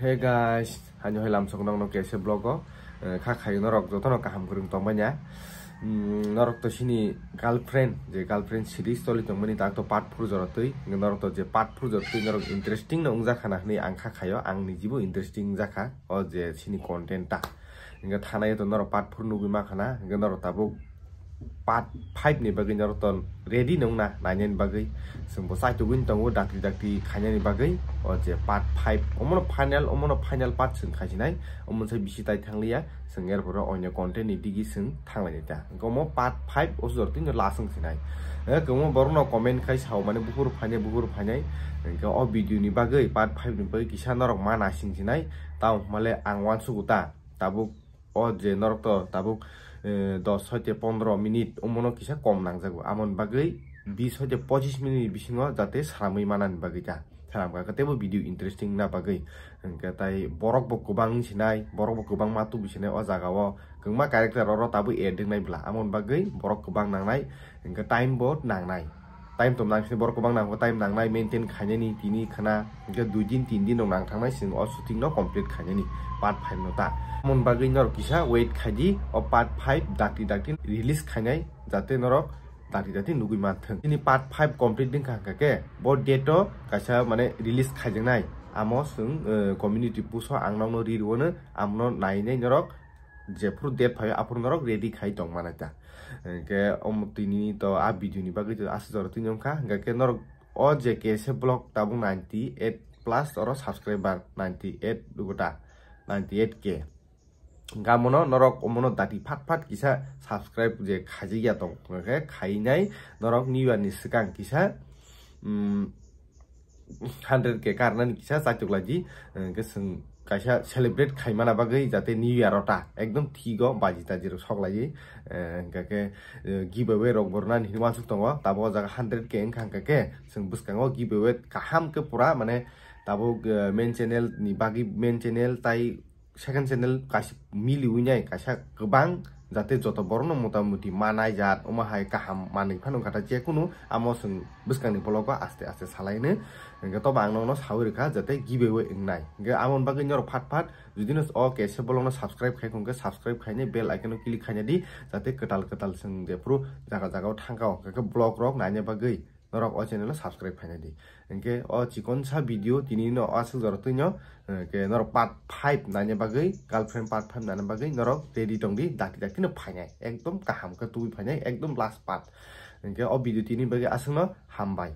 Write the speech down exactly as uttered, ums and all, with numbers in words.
Hey guys, haino hai lamsok nokno K S A vlog o, eh, kha khayo norok jotono kaham kwrwng tongmanya. Mm, norok to sini girlfriend, je girlfriend series choli tongmani tak to part four jora twi, norok to je part four jora twi norok interesting no wngjakha na hwnwi ang kha khayo, ang nijibo interesting jakha o je sini content ta. Hingke thanayo to norok part four nugwi mankha na, hingke norok tabuk part five ni bagwi norok to ready nung na nainani bagwi. Chwng bo chaitugwi tongo dakti dakti khainani bagwi. O je part five, omono final, omono final part chwng khaisinai, omo sai bisi tai thangliya, chwng erpore onyo content ni digi chwng thanglaini ta. Hingke omo part five o jor tino last wng sinai. Eh, kwbangma borokno comment khai sao mani buphuru phainai, buphuru phainai. Hingke o video ni bagwi, part five ni bagwi kisa norok ma naising sinai, tamo hwnmale ang uansugo ta. Tabuk o je norok to tabuk, eh, dos hoite pondro minute omono kisa kom nangjago. Amoni bagwi bis hoite pochis minute ni bisingo jate saramwi manani bagwi ta. Saram kha teibo video interesting na bagwi. Hingke tai borok bo kwbang sinai, borok bo kwbang ma tubu sinai o jaga o. Kwbangma character oro tabuk add wngnai bwla. Amoni bagwi borok kwbang nangnai, hingke time bo nangnai. Time tong nang sini borok kwbang nang, time nangnai maintain khainani tini khana, hingke dui din tin din rok nang thangnai chwng o shooting no complete khainani part five no ta. Mon bagwi norok kisa wait khaidi o part five dakti dakti release khainai jate norok dakti dakti nugwi manthwng. Tini part five complete wngkha hingkha khe bo date o kaisa mane release khaijaknai amo chwng, eh, community post o ang nokno ri rwno amno nainai norok jephuru date phaio aphuru norok ready khai tong manai ta. Hingke omo tini to a video ni bagwi to aswk jora twi wngkha, hingke norok o je K S A vlog tabuk ninety eight plus oro subscriber ninety eight dugo ta, ninety eight K. Hingke amono norok omono dati phat phat kisa subscribe je khaijakya tong, hingke khainai norok New Year ni swkang kisa, mm, hundred K karnani kisa chaitok laidi, hingke chwng kaisa celebrate khaimana bagwi jate New Year o ta ekdom thigo baji taji rok sok laiwi, eh, hingka khe, eh, giveaway rok bo rwnani hinwi uansuk tongo, tabuk o jaga hundred K wngkha, hingka khe chwng bwskango giveaway kaham khe pura mane tabuk, eh, main channel ni bagwi main channel tai second channel kaisa miliwi nai kaisa kwbang jate joto borokno motamuti manai jat omo hai kaham manwi phano wngkha ta jekunu amo chwng bwskangni vlog o aste aste salaino hingke tobo ang nokno sawi rwkha jate giveaway wngnai hingke amoni bagwi norok phat phat judino o K S A vlog no subscribe khai khungkhe subscribe khainai bell icon no click khaina di jate kwtal kwtal chwng jephuru jaga jaga o thangkha o hingke vlog rok naina bagwi norok o channel o subscribe khaina di. Hingke o chikonsa video tini no aswk jora twino, hingke norok part five naina bagwi, girlfriend part five naina bagwi norok ready tongdi, dakti dakti no phainai, ekdom kaham khe tubui phainai, ekdom last part. Hingke o video tini bagwi aswkno hambai.